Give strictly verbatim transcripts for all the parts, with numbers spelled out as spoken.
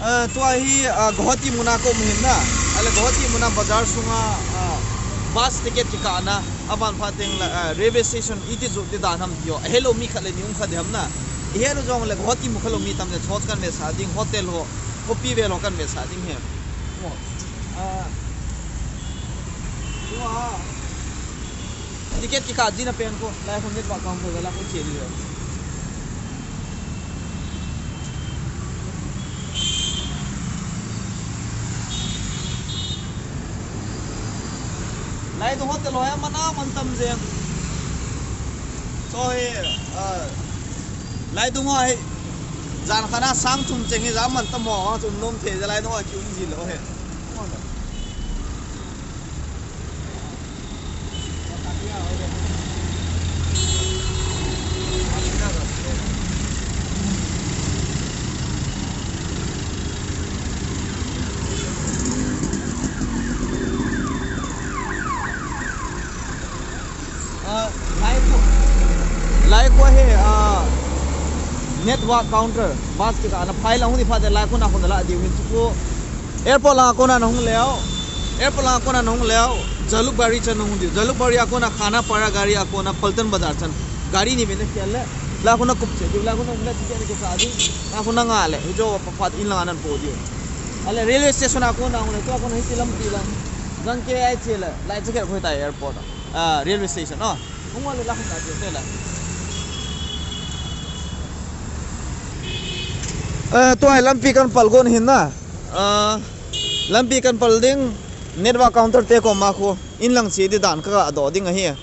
Ah, tua hi, ah, Guwahati muna ka um ahin na. Ahile Guwahati muna bazar sunga, ah, bus ticket kikahna, aban phat teng le, ah, railway station iti jot ding dan ham ti ho. Ahelou mi khat le ni um kha ding ham na. Ihet u jongle Guwahati mu khalou mi tamtah church kan vetsah ding, hotel ho, khopi vel ho kan vetsah ding ahi. Ah, tua. Ticket kikah jing na pen ko, lai khun net ba kang ko, lai khun che ding. Lai dung hotel ho hi aman aman tam jeng. So hi, ah, lai dung ho hi, jan khat a sang thum cheng hi ja aman tam ho, a chun nom thei ja lai dung ho kium ji lou hi. Ah, lai ko, lai ko hi, ah, network counter, bus kikah na phai lang hung di phat le lai ko na hung la di win ko. Airport lang a kona nahung leu, airport lang a kona nahung leu, Jalukbari chan nahung diu. Jalukbari a kona Khanapara gari a kona Paltan Bazar chan. Gari ni vena khel le, la kona kup che diu, la kona hung le ticket ni kisa diu, la kona nga le, hijo pa phat in lang anan po diu. Ale railway station a kona hung le, tua kona hiti lampi lang. Jang ke ai che le, lai che khel khoi tai airport. Ah, railway station, oh. Hung le la kona diu te la. Eh, tua lampi kan pal gon hin na. Ah, lampi kan pal ding, network counter te koma khu, in lang che di dan ka ga do ding ahi.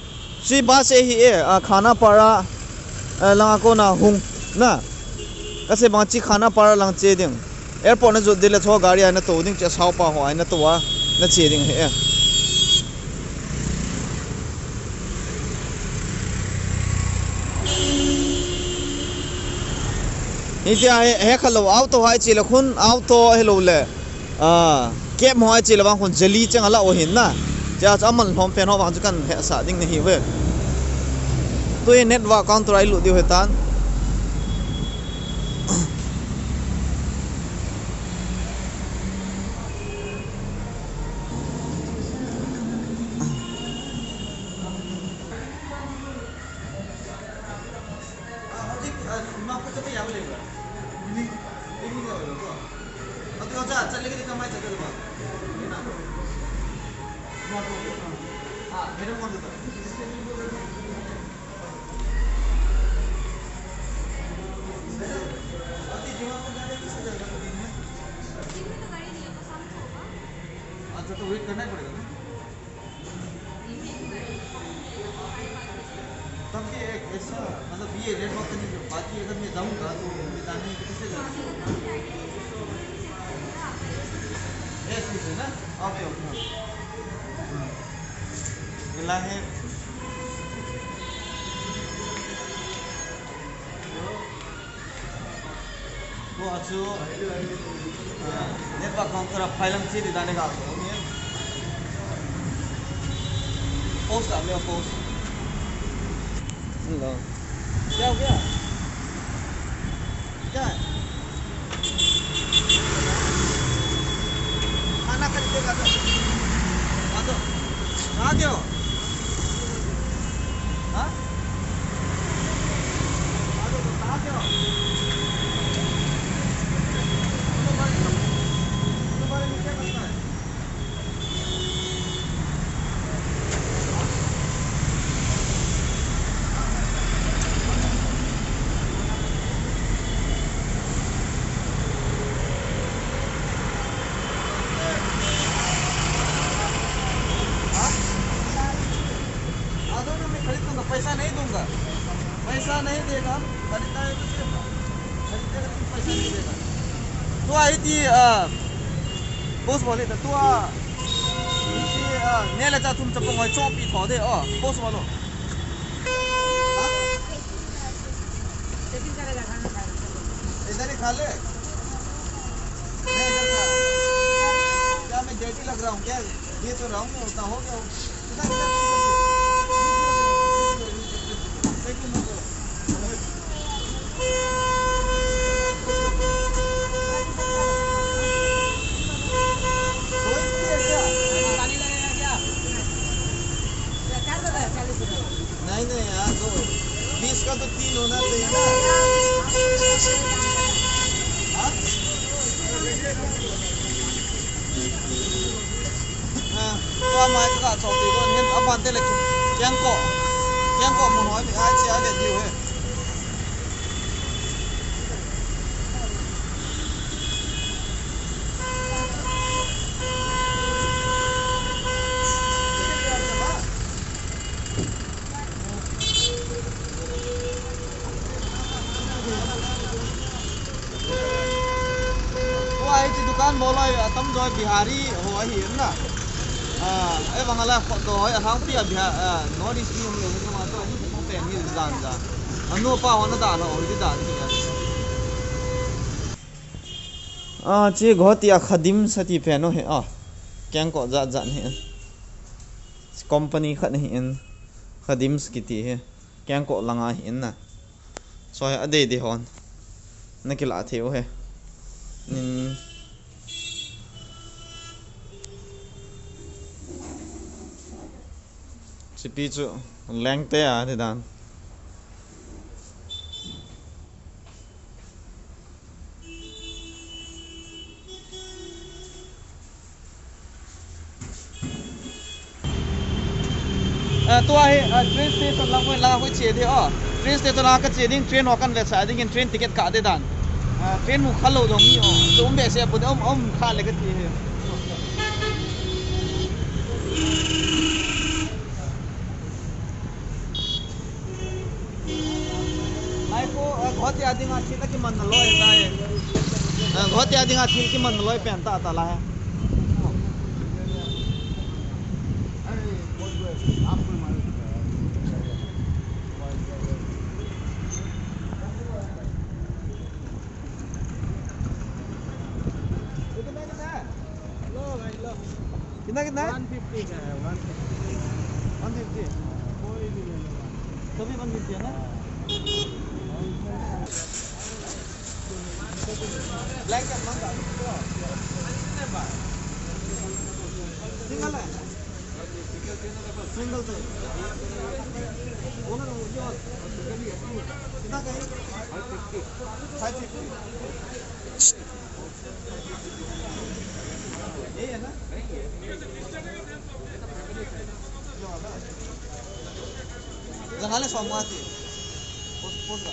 Sui bus ahi e, ah, Khanapara, eh, lang a kona hung, na. Ka sei bang chi Khanapara lang che ding. Airport na jot di le cho gari a na to ding che sao pa ho a na to a, na che ding ahi e. Hitia he, he khalou auto hai che le khun auto helou le. Ah, cab ho ai che le vang khun jali cheng ala o hin na. Cha cha aman lhom pen ho vang chu kan hesa ding nahi ve. Tui network counter a i lut diu hitan. अच्छा, तो वेट करना ही पड़ेगा ना। तब भी एक ऐसा, मतलब, ये रेड वॉक करने के बाद भी अगर मैं जाऊंगा तो मैं जाने में किससे जाऊंगा? ऐसे ही ना? Okay, okay. हम्म। मिला है। Tua chu, ah, network counter a phai lang che di dan ka ko ni. Post a me post. Hello. क्या हो गया? क्या है? खाना खरीदेगा तो। हाँ तो। कहाँ के हो? हाँ? हाँ? हाँ, दो ना, मैं खरीद लूंगा, पैसा नहीं दूंगा। पैसा नहीं देगा, खरीदना है तो दे। खरीदेगा लेकिन पैसा नहीं देगा। तो आई थी, आ, boss बोले था, तो आ, इसी, आ, ने ले जा तुम चप्पल वही चौक पे खो दे, आ, boss बोलो। हाँ? इधर ही खा ले। मैं इधर खा। क्या मैं dirty लग रहा हूँ क्या? ये तो रहा हूँ मैं, उतना हो गया हूँ। इधर, इधर, इधर। Thank you, no problem। Te le keng ko, keng ko mun hoi mi ai che ai le diu he. Tua hiche dukan bol a atam jo Bihari ho ahi in na. Ah, ahivang a la kho to hoi, alhangpi a Bihar, ah, North East mi hung le hin ma to, pen hi jan jan. Anu pa ho na da lo, hi da ni. Ah, che Guwahati a Khadim's ati pen u hi, ah. Keng ko jat jat hi. Company khat hi in, Khadim's kiti hi. Keng ko langa hi in na. Soi a dei dei hon. Na kila thei u he. Nin. Chipi chu lengte a ti dan. Eh, tua hi, eh, train station lang hoi lang hoi che di, oh. Train station lang ka che ding, train ho kan vetsah ding in train ticket ka de dan. Eh, train mu kha lo dong hi, oh. Chu um behseh a pu de, um, um kha le ka ti hi. Nai ko, eh, Guwahati a dinga thil akiman na loi tai. Eh, Guwahati a dinga thil kiman na loi pen ta ta la he. कितना, कितना? One fifty का है, one fifty। One fifty। कोई भी ले लो। सभी one fifty है ना? Black का मंगा। Single है? Single से। बोलो ना, ये वाला। कितना का है? Five fifty। यही है ना? Jangale som ngati. Post, post ka.